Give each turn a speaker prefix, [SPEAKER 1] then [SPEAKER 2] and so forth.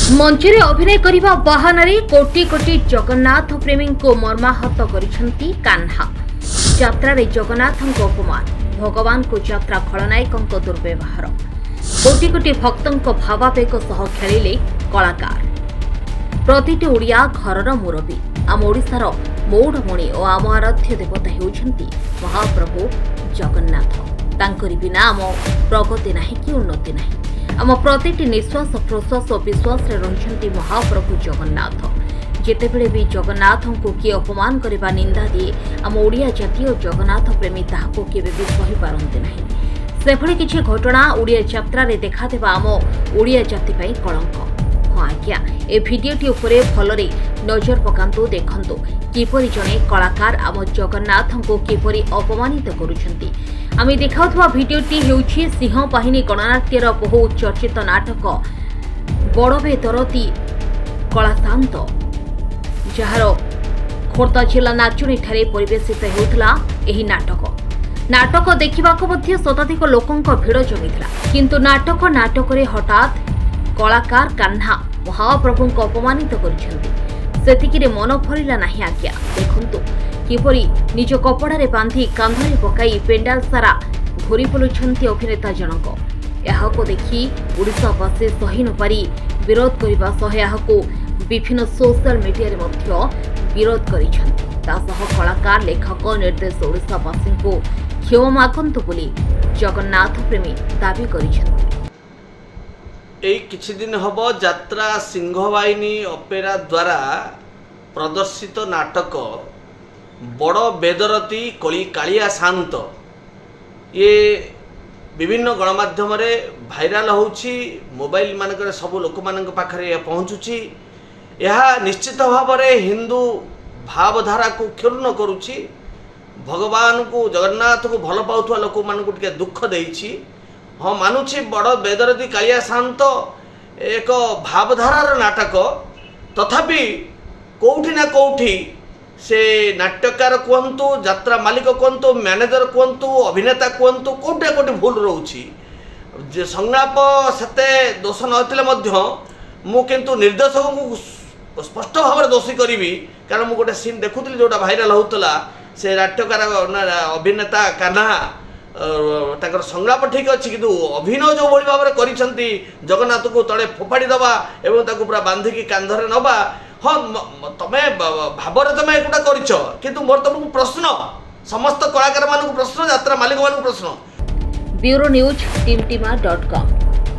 [SPEAKER 1] ମଞ୍ଚରେ ଅଭିନୟ କରିବା ବାହାନାରେ କୋଟି କୋଟି ଜଗନ୍ନାଥ ପ୍ରେମୀଙ୍କୁ ମର୍ମାହତ କରିଛନ୍ତି କାହ୍ନା। ଯାତ୍ରାରେ ଜଗନ୍ନାଥଙ୍କ ଅପମାନ, ଭଗବାନଙ୍କୁ ଯାତ୍ରା ଖଳନାୟକଙ୍କ ଦୁର୍ବ୍ୟବହାର। କୋଟି କୋଟି ଭକ୍ତଙ୍କ ଭାବାବେଗ ସହ ଖେଳିଲେ କଳାକାର। ପ୍ରତିଟି ଓଡ଼ିଆ ଘରର ମୁରବୀ, ଆମ ଓଡ଼ିଶାର ମଉଡ଼ମଣି ଓ ଆମ ଆରାଧ୍ୟ ଦେବତା ହେଉଛନ୍ତି ମହାପ୍ରଭୁ ଜଗନ୍ନାଥ। ତାଙ୍କରି ବିନା ଆମ ପ୍ରଗତି ନାହିଁ କି ଉନ୍ନତି ନାହିଁ। ଆମ ପ୍ରତିଟି ନିଶ୍ୱାସ ପ୍ରଶ୍ୱାସ ଓ ବିଶ୍ୱାସରେ ରହିଛନ୍ତି ମହାପ୍ରଭୁ ଜଗନ୍ନାଥ। ଯେତେବେଳେ ବି ଜଗନ୍ନାଥଙ୍କୁ କିଏ ଅପମାନ କରିବା, ନିନ୍ଦା ଦିଏ, ଆମ ଓଡ଼ିଆ ଜାତି ଓ ଜଗନ୍ନାଥ ପ୍ରେମୀ ତାହାକୁ କେବେ ବି ସହିପାରନ୍ତି ନାହିଁ। ସେଭଳି କିଛି ଘଟଣା ଓଡ଼ିଆ ଯାତ୍ରାରେ ଦେଖାଦେବା ଆମ ଓଡ଼ିଆ ଜାତି ପାଇଁ କଳଙ୍କ। ହଁ ଆଜ୍ଞା, ଏ ଭିଡ଼ିଓଟି ଉପରେ ଭଲରେ ନଜର ପକାନ୍ତୁ। ଦେଖନ୍ତୁ କିପରି ଜଣେ କଳାକାର ଆମ ଜଗନ୍ନାଥଙ୍କୁ କିପରି ଅପମାନିତ କରୁଛନ୍ତି। ଆମେ ଦେଖାଉଥିବା ଭିଡ଼ିଓଟି ହେଉଛି ସିଂହ ବାହିନୀ ଗଣନାଟ୍ୟର ବହୁ ଚର୍ଚ୍ଚିତ ନାଟକ ବଡ଼ବେ ଦରଦୀ କଳାଶାନ୍ତ, ଯାହାର ଖୋର୍ଦ୍ଧା ଜିଲ୍ଲା ନାଚୁଣୀଠାରେ ପରିବେଶିତ ହେଉଥିଲା ଏହି ନାଟକ। ନାଟକ ଦେଖିବାକୁ ମଧ୍ୟ ଶତାଧିକ ଲୋକଙ୍କ ଭିଡ଼ ଜମିଥିଲା। କିନ୍ତୁ ନାଟକରେ ହଠାତ୍ କଳାକାର କାହ୍ନା ମହାପ୍ରଭୁଙ୍କୁ ଅପମାନିତ କରିଛନ୍ତି। ସେତିକିରେ ମନ ଭରିଲା ନାହିଁ ଆଜ୍ଞା। ଦେଖନ୍ତୁ କିପରି ନିଜ କପଡ଼ାରେ ବାନ୍ଧି କାନ୍ଧରେ ପକାଇ ପେଣ୍ଡାଲ ସାରା ଘୁରି ବୁଲୁଛନ୍ତି ଅଭିନେତା ଜଣକ। ଏହାକୁ ଦେଖି ଓଡ଼ିଶାବାସୀ ସହି ନପାରି ବିରୋଧ କରିବା ସହ ଏହାକୁ ବିଭିନ୍ନ ସୋସିଆଲ ମିଡିଆରେ ମଧ୍ୟ ବିରୋଧ କରିଛନ୍ତି। ତା ସହ କଳାକାର, ଲେଖକ, ନିର୍ଦ୍ଦେଶକ ଓଡ଼ିଶାବାସୀଙ୍କୁ କ୍ଷମା ମାଗନ୍ତୁ ବୋଲି ଜଗନ୍ନାଥ ପ୍ରେମୀ ଦାବି କରିଛନ୍ତି।
[SPEAKER 2] ଏଇ କିଛି ଦିନ ହେବ ଯାତ୍ରା ସିଂହବାହିନୀ ଅପେରା ଦ୍ୱାରା ପ୍ରଦର୍ଶିତ ନାଟକ ବଡ଼ ବେଦରତି କଳି କାଳିଆ ସାଆନ୍ତ, ଇଏ ବିଭିନ୍ନ ଗଣମାଧ୍ୟମରେ ଭାଇରାଲ ହେଉଛି। ମୋବାଇଲ ମାନଙ୍କରେ ସବୁ ଲୋକମାନଙ୍କ ପାଖରେ ଏହା ପହଞ୍ଚୁଛି। ଏହା ନିଶ୍ଚିତ ଭାବରେ ହିନ୍ଦୁ ଭାବଧାରାକୁ କ୍ଷୁଣ୍ଣ କରୁଛି। ଭଗବାନଙ୍କୁ, ଜଗନ୍ନାଥକୁ ଭଲ ପାଉଥିବା ଲୋକମାନଙ୍କୁ ଟିକେ ଦୁଃଖ ଦେଇଛି। ହଁ, ମାନୁଛି, ବଡ଼ ବେଦରଦୀ କାଳିଆ ସାଆନ୍ତ ଏକ ଭାବଧାରାର ନାଟକ। ତଥାପି କେଉଁଠି ନା କେଉଁଠି ସେ ନାଟ୍ୟକାର କୁହନ୍ତୁ, ଯାତ୍ରା ମାଲିକ କୁହନ୍ତୁ, ମ୍ୟାନେଜର କୁହନ୍ତୁ, ଅଭିନେତା କୁହନ୍ତୁ, କେଉଁଠି ନା କେଉଁଠି ଭୁଲ ରହୁଛି। ଯେ ସଂଳାପ ସେତେ ଦୋଷ ନଥିଲେ ମଧ୍ୟ ମୁଁ କିନ୍ତୁ ନିର୍ଦ୍ଦେଶକଙ୍କୁ ସ୍ପଷ୍ଟ ଭାବରେ ଦୋଷୀ କରିବି। କାରଣ ମୁଁ ଗୋଟେ ସିନ୍ ଦେଖୁଥିଲି ଯେଉଁଟା ଭାଇରାଲ ହେଉଥିଲା। ସେ ନାଟ୍ୟକାର ନା ଅଭିନେତା କାହ୍ନା, ତାଙ୍କର ସଂଳାପ ଠିକ୍ ଅଛି, କିନ୍ତୁ ଅଭିନୟ ଯେଉଁଭଳି ଭାବରେ କରିଛନ୍ତି, ଜଗନ୍ନାଥକୁ ତଳେ ଫୋପାଡ଼ି ଦେବା ଏବଂ ତାକୁ ପୁରା ବାନ୍ଧିକି କାନ୍ଧରେ ନେବା। ହଁ, ତମେ ଭାବରେ ତମେ ଏଗୁଡ଼ା କରିଛ, କିନ୍ତୁ ମୋର ତମକୁ ପ୍ରଶ୍ନ, ସମସ୍ତ କଳାକାରମାନଙ୍କୁ ପ୍ରଶ୍ନ, ଯାତ୍ରା ମାଲିକମାନଙ୍କୁ ପ୍ରଶ୍ନ।
[SPEAKER 1] Bureau news, team.com।